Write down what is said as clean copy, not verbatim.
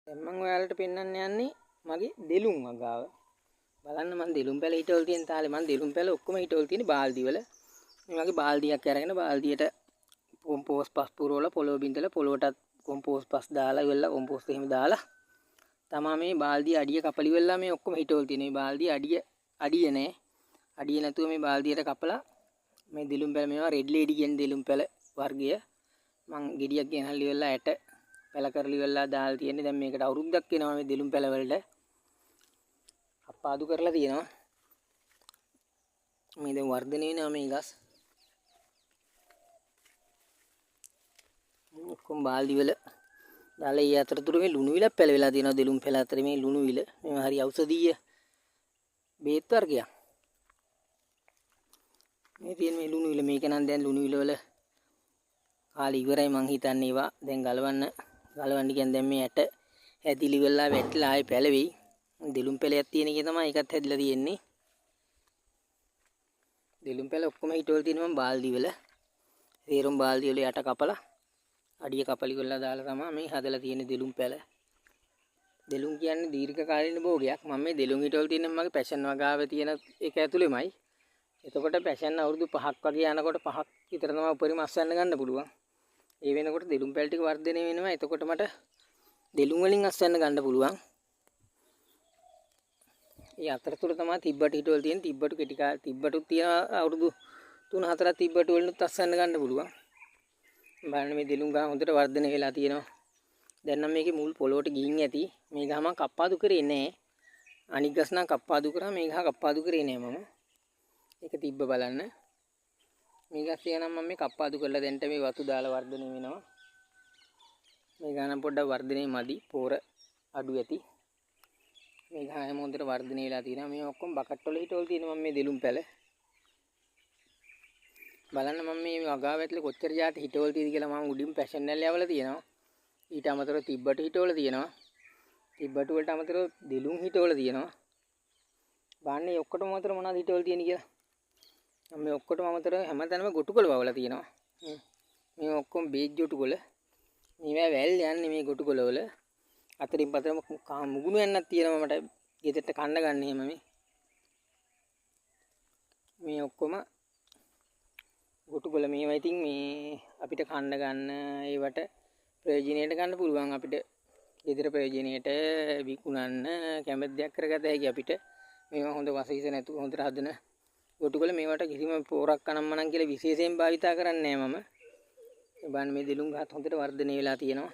දැන් මං ඔයාලට පෙන්වන්න යන්නේ මගේ දෙලුම් වගාව. බලන්න මං දෙලුම් පැල හිටවල තියෙන තාලේ මං දෙලුම් පැල ඔක්කොම හිටවල තියෙන බාල්දි වල. මේ වගේ බාල්දියක් අරගෙන බාල්දියට කොම්පෝස්ට් පස් පුරවලා පොළොව බින්දලා පොළොවටත් කොම්පෝස්ට් පස් දාලා ඉවරලා කොම්පෝස්ට් එහෙම දාලා තමා මේ බාල්දිය අඩිය කපලි වෙලා මේ ඔක්කොම හිටවල තියෙන. මේ බාල්දිය අඩිය නෑ. අඩිය නැතුව මේ බාල්දියට කපලා මේ දෙලුම් පැල මේවා රෙඩ් ලේඩි කියන දෙලුම් පැල වර්ගය මං ගෙඩියක් ගෙනල්ලා ඉවරලා ඇට පැල කරලි වෙලා දාලා තියෙන්නේ. දැන් මේකට අවුරුද්දක් වෙනවා මේ දෙලුම් පැල වලට. අප්පාදු කරලා තියෙනවා. මේ දැන් වර්ධනය වෙනවා මේ ගස්. ඔක්කොම බාල්දි වල දාලා ඊ අතරතුර මේ ලුණු විලක් පැලවිලා තියෙනවා දෙලුම් පැල අතර මේ ලුණු විල. මේවා හරි ඖෂධීය බේත් වර්ගයක්. මේ තියෙන මේ ලුණු විල මේක නම් දැන් ලුණු විල වල කාලේ ඉවරයි මං හිතන්නේ. ඒවා දැන් ගලවන්න කියන්නේ දැන් මේ ඇට හැදිලි වෙලා වැටිලා ආයේ පැලවෙයි. දෙලුම් පැලයක් තියෙන එකේ තමයි ඒකත් හැදිලා තියෙන්නේ. දෙලුම් පැල ඔක්කොම හිටවල තියෙන මං බාල්දි වල. සේරම බාල්දි වල යට කපලා අඩිය කපලි කරලා දාලා තමයි මේ හදලා තියෙන දෙලුම් පැල. දෙලුම් කියන්නේ දීර්ඝ කාලීන භෝගයක්. මම මේ දෙලුම් හිටවල තියෙන මගේ පැෂන් වගාවේ තියෙන එක ඇතුළෙමයි. එතකොට පැෂන් අවුරුදු 5ක් වගේ යනකොට 5ක් විතර තමයි උපරිම අස්වැන්න ගන්න පුළුවන්. ඒ වෙනකොට දෙලුම් පැල ටික වර්ධනය වෙනවා. එතකොට මට දෙලුම් වලින් අස්වැන්න ගන්න පුළුවන්. ඒ අතරතුර තමයි තිබ්බටු හිටවල තියෙන තිබ්බටු කෙටි තිබ්බටුත් තියෙන අවුරුදු 3-4ක් තිබ්බටු වලිනුත් අස්වැන්න ගන්න පුළුවන්. බලන්න මේ දෙලුම් ගහ හොඳට වර්ධනය වෙලා තියෙනවා. දැන් නම් මේකේ මුල් පොළොවට ගිහින් ඇති. මේ ගහ මං කප්පාදු කරේ නෑ. අනික් ගස් නම් කප්පාදු කරා, මේ ගහ කප්පාදු කරේ නෑ මම. ඒක තිබ්බ බලන්න. මේ ගස් එක නම් මම මේ කප්පාදු කරලා දැන්ට මේ වතු දාලා වර්ධනය වෙනවා. මේ ගහ නම් පොඩ්ඩක් වර්ධනය මදි, පොර අඩු ඇති. මේ ගහ හැම හොඳට වර්ධනය වෙලා තියෙනවා. මේ ඔක්කොම බකට් වල හිටවල තියෙනවා මම මේ දෙලුම් පැල. බලන්න මම මේ වගාව ඇතුලේ කොච්චර ජාති හිටවල තියෙද කියලා මම උඩින් පැෂන් එකක් යවලා තියෙනවා. ඊට අමතරව තිබ්බටු හිටවල තියෙනවා. තිබ්බටු වලට අමතරව දෙලුම් හිටවල තියෙනවා. බලන්න මේ ඔක්කොටම අමතරව මොනවද හිටවල තියෙන්නේ කියලා. මම මේ ඔක්කොටම අමතරව හැමතැනම ගොටුකොළ වවලා තියෙනවා. මේ ඔක්කොම බේජ් ගොටුකොළ. මේවා වැල් යන්නේ මේ ගොටුකොළ වල. අතරින් පතරම මුගුණු යන්නක් තියෙනවා මට ගෙදරට කන්න ගන්න එහෙම මේ. මේ ඔක්කොම ගොටුකොළ මේවා ඉතින් මේ අපිට කන්න ගන්න ඒවට ප්‍රයෝජනයට ගන්න පුළුවන්. අපිට ගෙදර ප්‍රයෝජනයට විකුණන්න කැමති දෙයක් කරගත හැකි අපිට. මේවා හොඳ වසහිස නැතුව හොඳට හදන ගොටුකොළ මේවට කිසිම පෝරක් අනම්මනම් කියලා විශේෂයෙන් භාවිතා කරන්නේ නෑ මම. මේ බලන්න මේ දෙලුම් ගහත් හොඳට වර්ධනය වෙලා තියෙනවා.